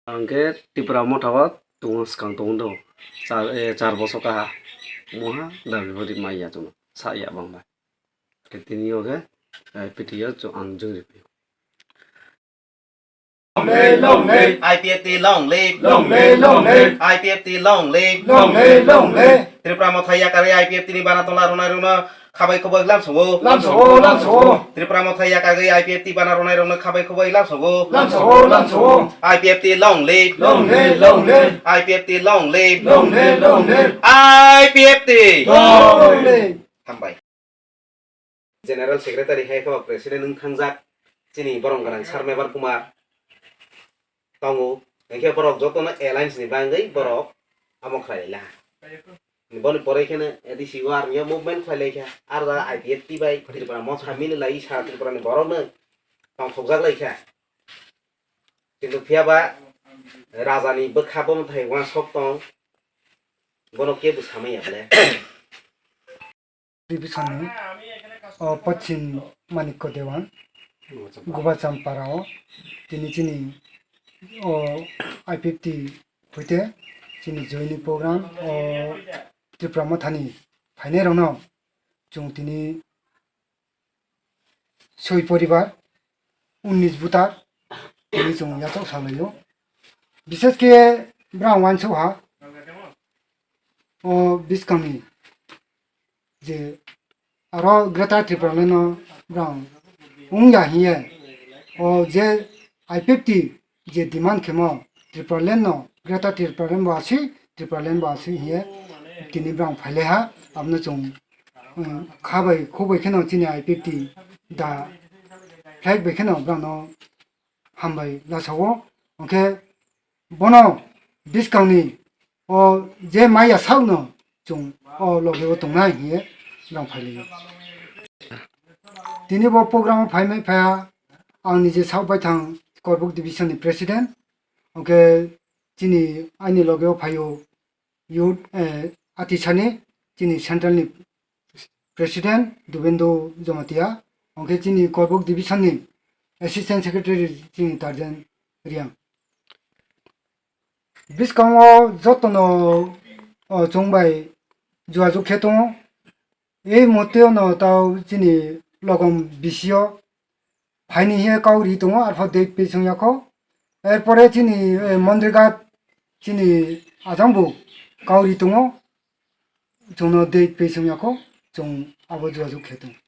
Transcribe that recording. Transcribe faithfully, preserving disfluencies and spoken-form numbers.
Ang khe Tipra Motha o tongo, swkang tongo do. Char, eh, char bosor kaha. Moha dabi bodi maya chwngno. Sa ya bang bai. Khe tini o khe, eh, piti o chwng ang jwng ri phi. Long live, long live. I P F T long live. Long live, long live. I P F T long live. Long live, long live. Tripura Motha yakarwi I P F T ni bana tongla rwnai rwno khabai khoboi lamsongo. Lamsongo, lamsongo. Tripura Motha yakarwi I P F T bana rwnai rwno khabai khoboi lamsongo. Lamsongo, lamsongo. I P F T long live. Long live, long live. I P F T long live. Long live, long live. I P F T. Long live. Hambai. General Secretary hai khe ba President wng thangjak chini borom gwnang Sir Mebar Kumar tongo, hinkhe borok jotono alliance ni bagwi borok amo khlai laha. Boni pore kheno A D C o army o movement khlai lai kha, aro da I P F T bai Tripura Motha mili lai sa Tripura ni borok no tongthokjak lai kha. Kintu phiya ba raja ni bwkha bo mwthai uansuk tong, bono kebo samaya ble. Division ni, o, Pachim Manikya Dewan, Gubachampara o, tini chini, o, I P F T hoite chini joining program, o, Tripura Motha ni phainai rok no chwng tini soi poribar, unnish voter, tini chwng yachak salaio. Bishesh khe brang uansuk ha, o, bwskangni je aro Greater Tipraland no brang wngya hiye, o je I P F T je demand khemo Tipraland no, Greater Tipraland bo asi, Tipraland bo asi hiye tini brang phailaiha, abno chwng, um, kha bai khuk bai kheno chini I P F T da flag bai kheno brang no hambai lasao. Hwnkhe bono bwskangni o je maya sakno chwng o loge o tongnai hiye rang phailai. Tini bo program o phaimai phaiya ang nije sak baithang Korbuk division ni president, hwnkhe chini aini loge o phaio youth, eh, Atisani chini central ni president Dubendu Jamatia, hwnkhe chini Korbuk division ni assistant secretary chini Tarjan Riang. Bwskango jotono, o, chwng bai jogajog khe tongo. Ei muhurte no tao chini logom bisio phaini hiye kau ri tongo, arpho date pay song yakho. Erpore chini, eh, Mondrigat chini ajang bo kau ri tongo. Chwngno date pay song yakho, chwng abo jogajog khe tongo.